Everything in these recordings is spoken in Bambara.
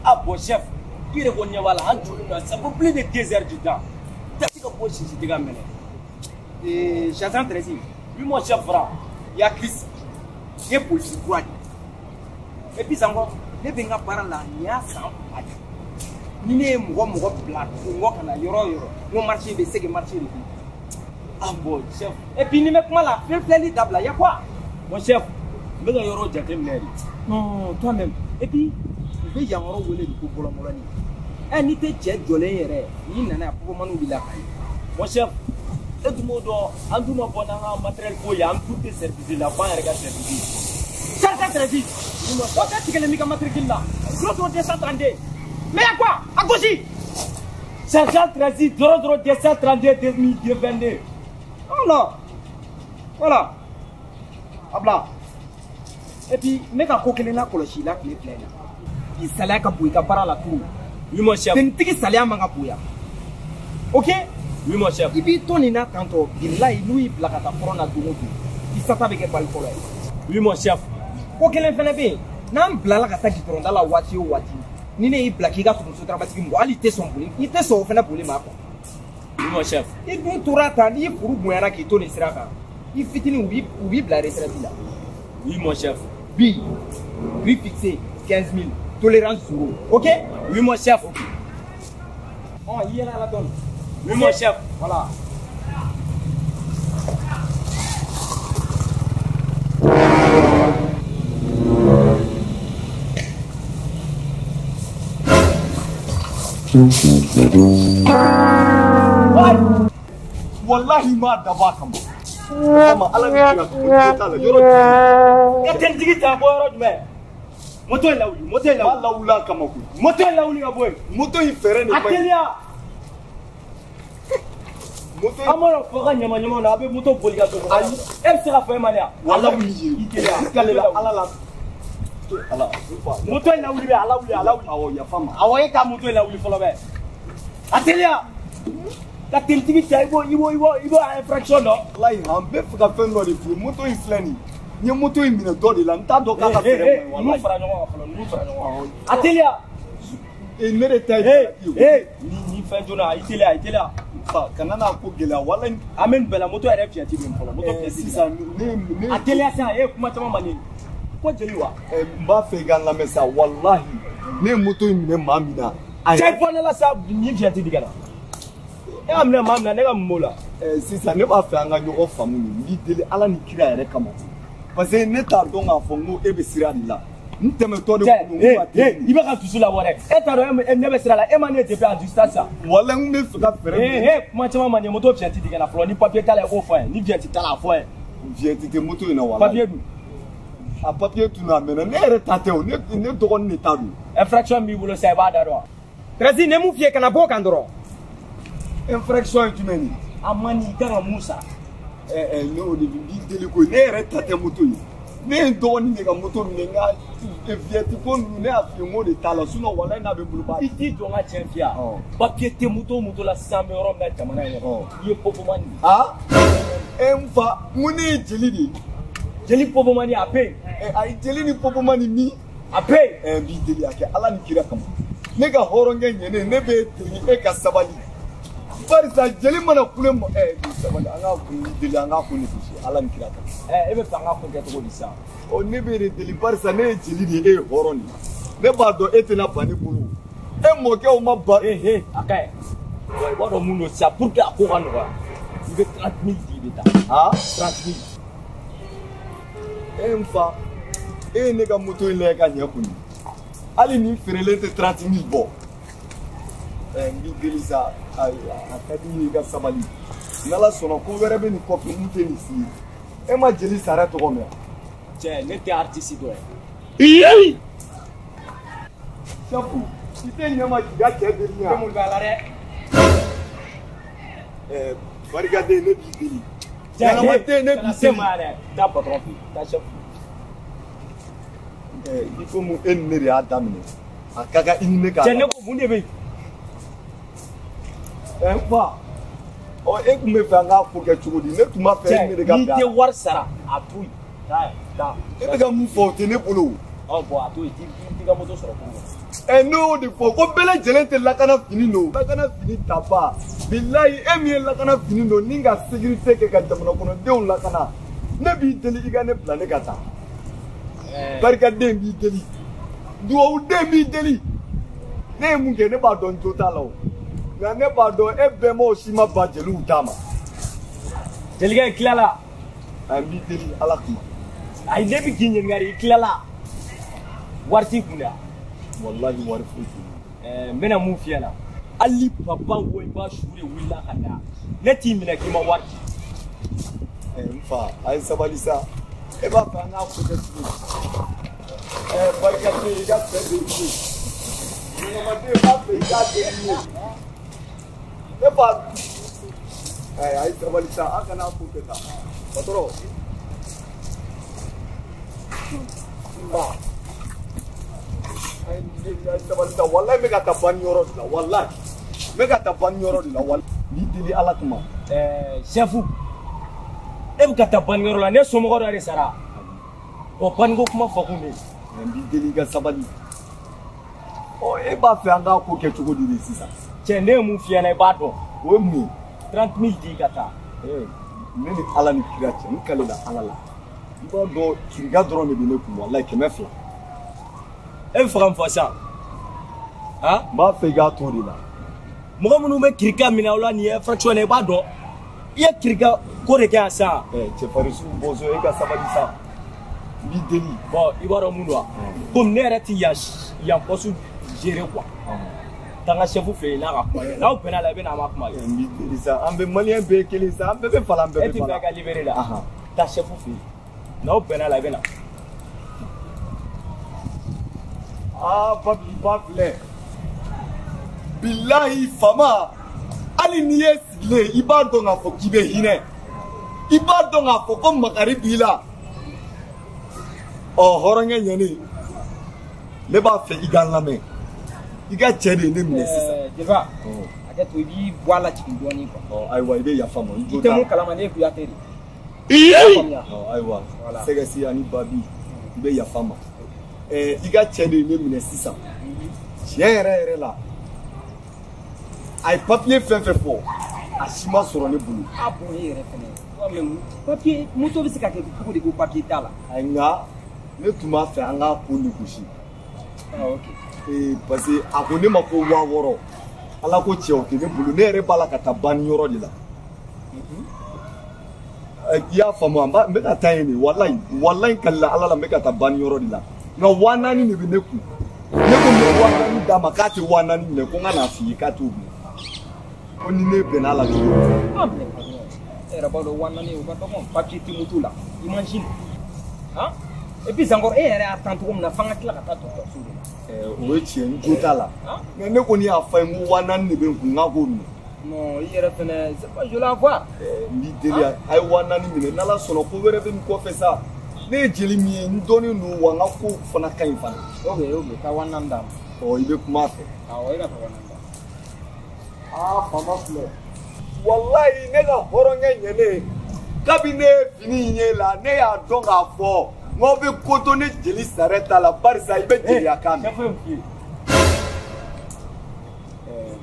Ah bon chef, i yɛrɛ ko ɲɛ b'a la an jɔlen don ça fait plus de 2 heures du temps. Tɛ se ka bɔ sisi tɛ ka minɛ. Ee sergent 13. Oui mon chef Fra. I hakili sigi. N ye polisi kura de ye. Et puis encore, ne bɛ n ka baara la nin y'a san 2 de. Ni ne ye mɔgɔ bila kɔngɔ ka na yɔrɔ o yɔrɔ, n ko marché bɛ se que marché de bɛ yen. Ah bon chef. Et puis ni bɛ kuma la, fɛn filɛli dabila, y a quoi? Mon chef, n bɛ ka yɔrɔ jateminɛ de. Non, toi-même. Et puis, u bɛ yan yɔrɔ wele de ko bɔlɔnbɔlɔnni. Ɛ n'i tɛ cɛ jɔlen yɛrɛ, n'i nana yan pɔpɔmaniw b'i la ka ye. Mon chef, e dun b'o dɔn, an dun ma bɔ n'an ka matériel foyi ye, an dun tɛ service la, f'an yɛrɛ ka service. Sergent 13, o tɛ tigɛlen b'i ka matricule la. 00 232. Mais y'a quoi? A gosi. Sergent 13 00 232 2022. Voilà. Voilà. A bila. Et puis, n bɛ ka ko kelen lakɔlɔsi i la tile fila in na. I saliya ka bon i ka baara la trop. Oui mon chef. Tenitigi saliya man ka bonya. Ok? Oui mon chef. I b'i to nin na tantɔ, bilayi n'u y'i bila ka taa front na don o don, i sata bɛ kɛ bali fɔlɔ ye. Oui mon chef. Ko kelen fɛnɛ bɛ yen, n'an bilala ka taa gitɔrɔnda la waati o waati, ni ne y'i bila k'i ka tugu sotarama-tigi mɔgɔ, hali i tɛ sɔn boli, i tɛ sɔn o fɛnɛ boli ma quoi. Oui mon chef. I dun tora tan, n'i furu bonyana k'i to nin sira kan, i fitinin u b'i bila retraite la. Oui mon chef. Bi, prix fixé 15 000, tolérance 0. Ok? Oui mon chef. Ok. Oh, il y a la donne. Oui mon chef. Voilà. Wallahi ma daba kama. Kama ala ni kira ko t'a la yɔrɔ jumɛn. Ka tentigi ta bɔ yɔrɔ jumɛn? Moto in lawuli, moto in lawuli. B'a lawuli a kama koyi. Moto in lawuli ka bɔ yen. Moto in fɛɛrɛ de A man ɲi. teliya. Moto in An mana fɔ ka ɲama ɲamaw na, a bɛ moto boli ka don. Ayi. E bɛ se ka fɔ e ma ne ya? Wallahi ye. I teliya. I kalela ala la. Ala. Moto in lawuli bɛ, a lawuli, a lawuli. Awɔ yafa ma. Awɔ e ka moto in lawuli fɔlɔ bɛ. A teliya. Ka tentigi ta i b'o infraction dɔn. Wallahi han bɛ fɛ ka fɛn dɔ de f'i ye. Moto in filɛ nin ye. N ye moto in minɛ dɔ de la, n t'a dɔn k'a ka fɛɛrɛ man ɲi Ninnu wallahi. fara ɲɔgɔn kan fɔlɔ, ninnu fara ɲɔgɔn kan. A teliya. Ee ne de ta ye. Ee nin fɛn joona, i teliya, i teliya. Fa kana n'a ko gɛlɛya wallahi. An bɛ nin bɛɛ la, moto yɛrɛ fiɲɛ ti bɛ yen fɔlɔ, moto fiɲɛ ti bɛ yen. Sisan ne A teliya sisan, e kuma caman man di. Ko jeli wa? N b'a fɛ i ka n lamɛn sa wallahi. Ne ye moto in minɛ maa min na. Cɛ bɔ ne la sa, nin fiɲɛ ti di ka na. E ka minɛ maa min na, ne ka mun b'o la? Sisan ne b'a fɛ an ka ɲɔgɔn faamu de, n b'i deli ala ni kira yɛrɛ kama. Parce que ne t'a dɔn k'a fɔ n ko e bɛ sira de la. N tɛmɛtɔ de kun don, n ko Cɛ, i bɛ ka dusu labɔ dɛ. E t'a dɔn ne bɛ sira la, e ma ne ye depuis à distance sa. Wallahi n bɛ fɛ ka fɛɛrɛ minɛ. Ee kuma caman man di, moto fiɲɛ ti di ka na fɔlɔ, ni papier t'a la i k'o fɔ n ye, ni fiɲɛ ti t'a la a fɔ n ye. Fiɲɛ ti tɛ moto in na wallahi. Papier dun? A papier tunna a mɛnna, ne yɛrɛ ta tɛ o, ne dɔgɔnin de ta don. Infraction b'i bolo sisan i b'a da dɔn wa? 13 ne mun f'i ye kana bɔ o kan dɔrɔn. Infraction ye jumɛn ye? A man di, i kan ka mun sara? Ne o de b'i deli koyi, ne yɛrɛ ta tɛ moto ye. Ne ye n dɔgɔnin de ka moto minɛ, n ka viɲɛti ko ninnu ne y'a f'i ye n k'o de t'a la, sinon walahi n'a bɛ n bolo b'a. I t'i jɔ n ka tiɲɛ f'i ye wa? Papier tɛ moto la sisan an bɛ yɔrɔ min na jamana in kɔnɔ. I ye popomani de ye. Aa? E n fa, n ko ne ye jeli de ye. Jeli popomani a bɛ yen. Ayi jeli ni popomani min? A bɛ yen. N b'i deli a kɛ ala ni kira kama. Ne ka hɔrɔnkɛ ɲɛnen, ne b'e deli e ka sabali. Barisa jeli mana kule ma sabali an ka kun deli an ka kun négocier ala ni kira kama. E bɛ fɛ an ka kun kɛ cogo di sisan? Ɔ ne b'e de deli barisa ne ye jeli de ye e ye hɔrɔn de ye. Ne b'a dɔn e tɛna ban ne bolo. E mɔkɛw ma ban. Ee a ka ɲi. Wa i b'a dɔn mun don sisan pour que a ko ka nɔgɔya. I bɛ 30 000 di i bɛ taa. Aa? 30 000. E n fa, e ye ne ka moto in lajɛ ka ɲɛ kɔni. Hali nin feerelen tɛ 30 000 bɔ. N b'i deli sa, a ka di n ye i ka sabali. N'Ala sɔnna ko wɛrɛ bɛ nin kɔfɛ mun tɛ nin si ye. E ma jeli sara tɔgɔ mɛn? Cɛ, ne tɛ artiste dɔ ye. Safu, i tɛ ɲɛ ma k'i ka cɛ deli yan. E mun b'a la dɛ? Barikaden ne b'i deli. Ɲɛnama ne b'i deli. Ma dɛ, taa patron fɛ yen, taa chef. I komi e ni ne de y'a daminɛ, a ka kan i ni ne k'a. Cɛ ne ko mun de bɛ yen? N fa, ɔ e tun bɛ fɛ an k'a ko kɛ cogo di? Ne tun b'a fɛ e ni ne de ka bɛn a la. N'i tɛ wari sara, a to yen. Taa taa. E bɛ ka mun fɔ o tɛ ne bolo o. Ɔ bɔn a to yen, t'i ka moto sɔrɔ kuru kɔnɔ. Ne y'o de fɔ ko bɛɛ lajɛlen tɛ lakana fini don. Lakana fini taba. Bilayi e min ye lakana fini don ni ka sécurité kɛ ka jamana kɔnɔdenw lakana. Ne b'i deli i ka ne bila ne ka taa. Barikaden b'i deli. Duwawuden b'i deli. Ne ye mun kɛ ne b'a dɔn n jo t'a la o. Nka ne b'a dɔn e bɛnbaw si ma ban jeliw ta ma. Jelikɛ i tilala. N b'i deli Ala kama. Ayi ne bɛ k'i ɲininka de i tilala. Wari t'i kun dɛ. Walahi wari foyi t'i kun. N bɛna mun f'i ɲɛna. Hali papa woyiba su de wulila ka na. Ne t'i minɛ k'i ma wari di. N fa a ye sabali sa. E b'a fɛ an k'a ko kɛ cogo di? Barikaden i ka fɛn bɛ i ye. Ɲamaden i b'a fɛ i k'a kɛ i ye. Ne b'a. A ye sabali sa an kana ko kɛ tan. Patɔrɔn. N ba. A ye sabali sa walayi n bɛ ka taa banni yɔrɔ de la walayi. N bɛ ka taa banni yɔrɔ de la walayi. N b'i deli Ala kama. Sɛfu. E bɛ ka taa bannikɛyɔrɔ la ne somɔgɔ dɔ de sara. Bon banniko kuma fɔ kun bɛ yen. N b'i deli i ka sabali. Ɔ e b'a fɛ an k'a ko kɛ cogo di de sisan? Cɛ ne ye mun f'i ɲɛna i b'a dɔn. O ye mun ye? 30 000 di ka taa. Ne ni Ala ni kira cɛ n kalela Ala la. I b'a dɔn kirika dɔrɔn de bɛ ne kun walayi 200. E bɛ fɛ ka mun fɔ sisan? Han? N b'a fɛ i k'a t'o de la. Mɔgɔ minnu bɛ kirika minɛ aw la nin ye infraction ye i b'a dɔn. I ye kirika ko de kɛ yan sisan. Cɛfarinsiw bɔnsɔn e ka sabali sa. N b'i deli. Bon i b'a dɔn mun don wa? Komi ne yɛrɛ ti yan poste gérer quoi. Taa n ka chef fɛ yen n'a ka kuma kɛ. N'aw bɛnna la i bɛ na an b'a kuma kɛ. N b'i deli sa an bɛ maliyɛn bɛɛ ye kelen sa an bɛɛ bɛ fala an bɛɛ bɛ fala. E ti fɛ ka libérer la. Taa chef fɛ yen. N'aw bɛnna la i bɛ na. Aa Babi ba filɛ. Bilahi fama. Hali n'i ye sigilen i b'a dɔn k'a fɔ k'i bɛ hinɛ. I b'a dɔn k'a fɔ ko makari b'i la. Ɔ hɔrɔnkɛ ɲɛnen ne b'a fɛ i ka n lamɛn. I ka cɛ de ye ne minɛ sisan. Jeliba a kɛ to i b'i bɔ a la jigin dɔɔnin quoi. Ɔ ayiwa i bɛ yafa n ma n jo I t'a tɛ la. mun kalama ne ye Kuyate de. Ɔ ayiwa Sɛgɛsi ani Babi i bɛ yafa n ma. I ka cɛ de ye ne minɛ sisan. Tiɲɛ yɛrɛ yɛrɛ la. A ye papier fɛn fɛn fɔ a si ma sɔrɔ ne bolo. A bon e yɛrɛ fɛnɛ mais papier moto bɛ se ka kɛ cogo di ko papier t'a la. Ayi nka ne tun b'a fɛ an k'a ko négocier. Ah ok. Parce que a ko ne ma ko 6000. Ala ko tiɲɛ o tɛ ne bolo ne yɛrɛ b'a la ka taa banni yɔrɔ de la. I y'a faamu n bɛ ka taa yen de walayi walayi n kalila Ala la n bɛ ka taa banni yɔrɔ de la nka 4000 de bɛ ne kun. Ne ko n bɛ 4000 d'a ma k'a tɛ 4000 minɛ ko n ka n'a f'i ye k'a t'o minɛ. Ko ni ne bɛnna a la cogo min. Ah mais pardon e yɛrɛ b'a dɔn 4000 o ka dɔgɔn papier tɛ moto la imagine. Han et puis encore e yɛrɛ y'a tan cogo min na f'an ka tila ka taa dɔgɔtɔrɔso de la. O ye tiɲɛ n jo t'a la. Mais ne kɔni y'a fɔ a ye n ko 4000 de bɛ n kun n k'a k'o minɛ. Non i yɛrɛ fɛnɛ c'est pas joli à voir. N b'i deli a ye 4000 minɛ n'Ala sɔnna ko wɛrɛ bɛ nin kɔfɛ sa. Ne ye jeli min ye n dɔnnen don wa n ka ko fana ka ɲi fana. Ok ok taa 4000 d'a ma. Ɔ i bɛ kuma a fɛ. Awɔ e ka taa 4000 d'a ma. Aa faama filɛ walayi ne ka hɔrɔnkɛ ɲɛnen kabi ne ye fini in ye la ne y'a dɔn k'a fɔ n k'aw bɛ ko to ne jeli sarɛ ta la barisa i bɛ jeliya kan mɛn.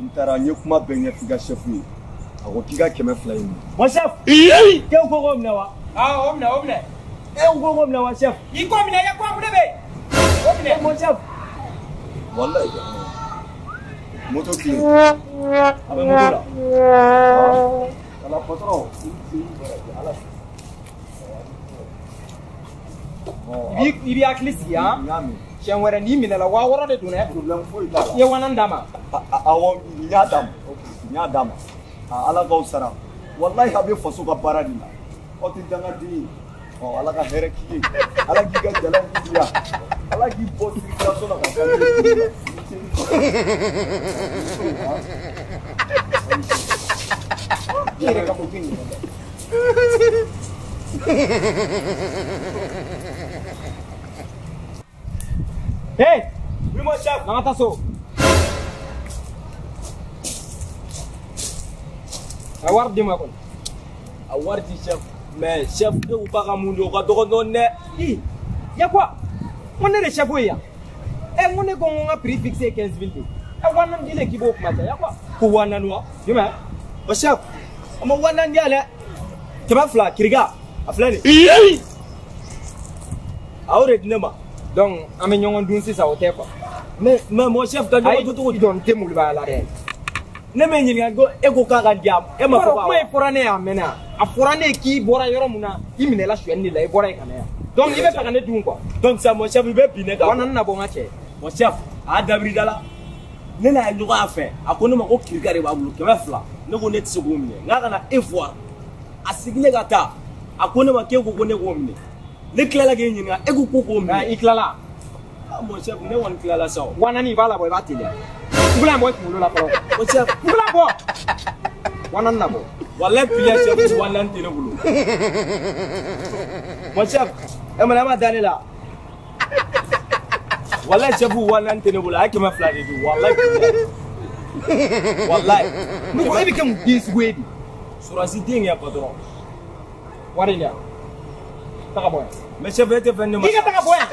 N taara n ye kuma bɛɛ ɲɛf'i ka chef ye a ko k'i ka 200 in minɛ. Mon chef. K'e ko k'o minɛ wa? Aa o minɛ o minɛ. E ko k'o minɛ wa chef? I ko minɛ i ko mun de bɛ yen? O minɛ. Mon chef. Walayi. Moto kile. A bɛ moto la. Ala patron. Ala. I b'i hakili sigi han. N y'a mɛn. Siɲɛ wɛrɛ n'i minɛla 6000 de don dɛ. Problème foyi t'a la. I ye 4000 d'a ma. Awɔ n y'a d'a ma. N y'a d'a ma. Ala k'aw sara. Walahi a bɛ faso ka baara de la. Aw tɛ dangaden ye. Ɔ Ala ka hɛrɛ k'i ye. Ala k'i ka jalaw wuli. Ala k'i bɔ circulation na ka taa. I yɛrɛ ka moto in ɲinɛ dɛ. Hey! Oui mon chef. N'an ka taa so. A wari di ma kɔni. A wari di chef. Mais chef e ko k'a ka mun di o ka dɔgɔ dɔɔni dɛ. I ya quoi? N ko ne de chef ye yan. Ɛ n ko ne ko n ko n ka prix fixé ye 15 000 de. Ɛ 4 000 dilen k'i b'o kuma caya quoi. Ko 4 000 wa? Jumɛn? O chef, a ma 4 000 di yan dɛ. 200 kiriga a filɛ nin ye. A y'o de di ne ma. Donc an bɛ ɲɔgɔn dun sisan, o tɛ quoi. Mais mon chef, ka ɲɔgɔn dun cogo di? Jɔ, n tɛ molobaya la dɛ. Ne m'e ɲininka ko e ko k'a ka di yan, e ma fɔ kuma in fɔra ne ye a mɛnna. A fɔra ne ye k'i bɔra yɔrɔ mun na, i minɛla sonyɛni de la, i bɔra yen ka na yan. Donc i bɛ fɛ ka ne dun quoi. Donc sa, mon chef, i bɛ bin ne kan. 4 000 na bɔ n ka cɛ. Mon chef, a y'a dabiri da la. Ne n'a ye ɲɔgɔn a fɛ, a ko ne ma ko kiriga de b'a bolo 200. Ne ko ne tɛ se k'o minɛ, n k'a ka na e voir. A seginnen ka taa, a ko ne ma k'e ko ko ne k'o minɛ. Ne tilala k'e ɲininka, e ko ko k'o minɛ. I tilala? Ah, mon chef, ne kɔni tilala sa o. 4 000 i b'a labɔ, i b'a teliya. Fugulan in bɔ i kunkolo la fɔlɔ. Mon chef. Fugulan bɔ. 4 000 na bɔ. Walayi bilayi chef, 4 000 tɛ ne bolo. Mon chef, e mana ma da ne la. Walayi chef, 4 000 tɛ ne bolo, a ye 200 de di, walayi bilayi. Walayi. Ne ko e bɛ kɛ mun den sugu ye bi? Surasi den kɛ patron. Wari in di yan. Taga bɔ yan. Mais chef, e tɛ fɛn ne ma. I ka taga bɔ yan.